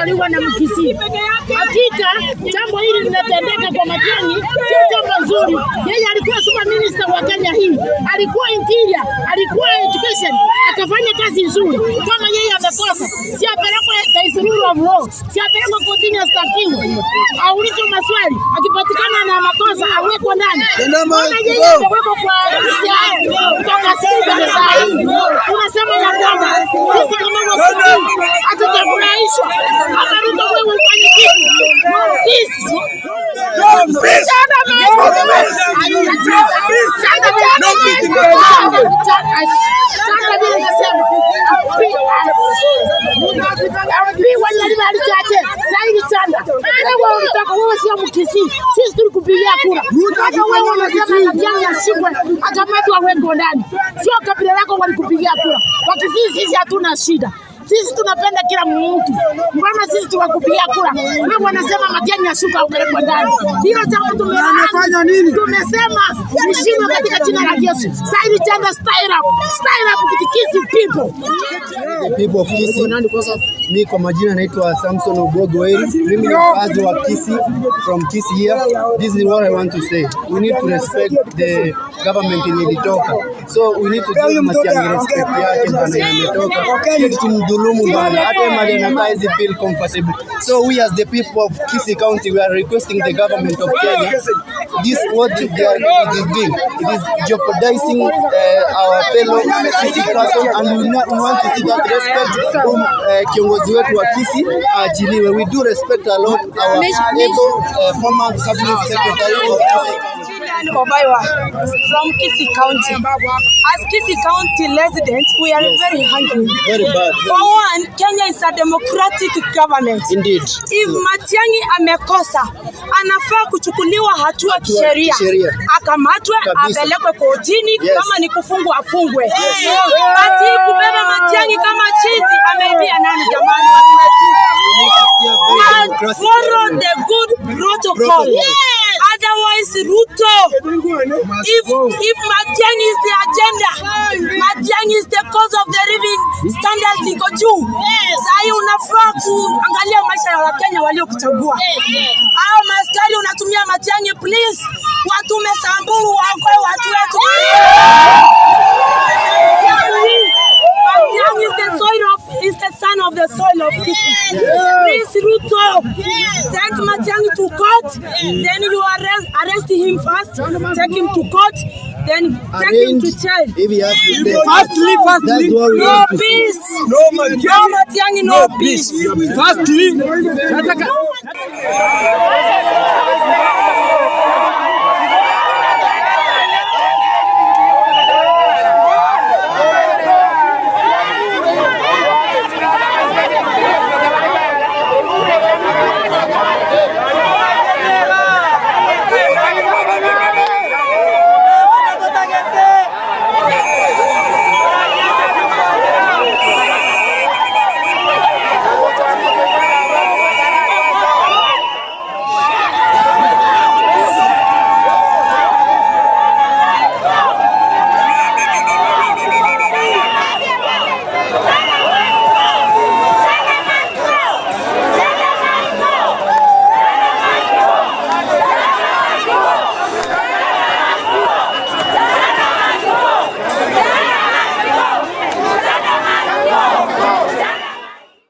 Alizaliwa na Mkisii. Hakika jambo hili linatendeka kwa Matiang'i sio jambo nzuri. Yeye alikuwa super minister wa Kenya hii, alikuwa interior, alikuwa education, akafanya kazi nzuri. Kama yeye amekosa, si apelekwe, there is rule of law, si apelekwe kotini astakiwe, aulizwe maswali, akipatikana na makosa awekwe ndani. Mbona yeye amewekwa kwa DCI kutoka siku ya saa hii? Tunasema ya kwamba sisi kama Wakisii hatutafurahishwa kama Ruto wewe ufanye kitu. No peace. No peace. No peace. No peace in Chanda vile nasema MP wanyalima alichache saidi Chanda, wewe ulitoka, wewe sio Mkisii, sisi tulikupigia kura. Hata wewe unasema Matiang'i ashikwe, akamatwa, awekwe ndani, sio kabila lako walikupigia kura. Wakisii sisi hatuna shida. Sisi tunapenda kila mtu. Mbona sisi tuwakupigia kura? Wewe wanasema Matiang'i ashuka upelekwe ndani. Hilo jambo tumelaani. Amefanya nini? Tumesema mshindwe katika jina la Yesu. Saidi Chanda, style up. Style up with the Kisii people. The people of Kisii. Mi kwa majina naitwa Samson Ogogo Eri. Mimi ni mkazi wa Kisii, from Kisii here. This is what I want to say. We need to respect the government yenye ilitoka. So we need to give Matiang'i respect yake bana, ametoka. Sio tumdhulumu bana. Hata mali anakaa hizi feel comfortable. So we as the people of Kisii County, we are requesting the government of Kenya, this what they are it is doing. It is jeopardizing our fellow Kisii person and we, not, we want to see that respect kiongozi wetu wa Kisii aachiliwe. We do respect a lot our able former cabinet secretary of Kisii. Gillian Obaiwa from Kisii County. As Kisii County residents, we are very hungry. Very bad. For one, Kenya is a democratic government. Indeed. If Matiang'i amekosa, anafaa kuchukuliwa hatua kisheria, kisheria. Akamatwe, Kabisa. Apelekwe kotini, kama ni kufungwa afungwe. But hii kubeba Matiang'i kama chizi, ameibia nani jamani, watu wetu? We need to see a very And democratic follow government. The good protocol. Protocol. Otherwise, Ruto, if Matiang'i is the agenda, Matiang'i is the cause of the living standards iko juu. Sahi unafaa kuangalia maisha ya Wakenya waliokuchagua. Hao maaskari unatumia Matiang'i, please watume Samburu waokoe watu wetu. Matiang'i is the son of the soil of Kisii. Please, Ruto, take Matiang'i to court. Then you arrest him first, take him to court, then take him to jail. If he has to stay. Firstly, That's firstly, what we No want to see. Peace. No No Matiang'i, Matiang'i, no peace. Firstly, nataka